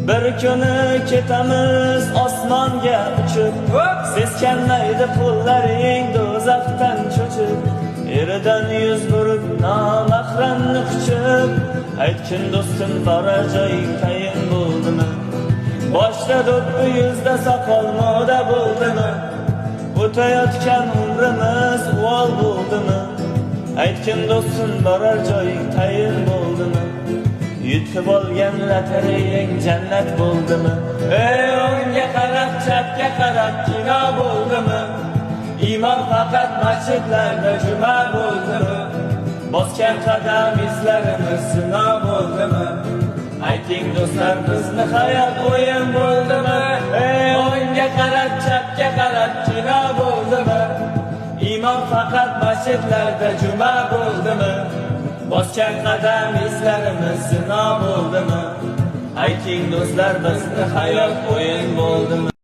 Bir kuni ketamiz osmonga uchib, seskanmaydi qo'llaring do'zaxdan cho'chib. Eridan yuz burib, nomahramni quchib, aytgin, do'stim, borar joying tayin bo'ldimi? Boshda do'ppi, yuzda soqol moda bo'ldimi? O'tayotgan umrimiz uvol bo'ldimi? Aytgin, do'stim, borar joying tayin bo'ldimi? Yutib olgan lotereyang jannat bo'ldimi? Ey, o'ngga qarab, chapga qarab kino bo'ldimi? Iymon faqat masjidlarda juma bo'ldimi? Bosgan qadam izlarimiz zino bo'ldimi? Ayting, do'stlar, bizni hayot o'yin bo'ldimi? Ey, o'ngga qarab, chapga qarab kino bo'ldimi? Iymon faqat masjidlarda juma bo'ldimi? Bosgan qadam izlarimiz zino bo'ldimi? Ayting, do'stlar, bizni hayot o'yin bo'ldimi?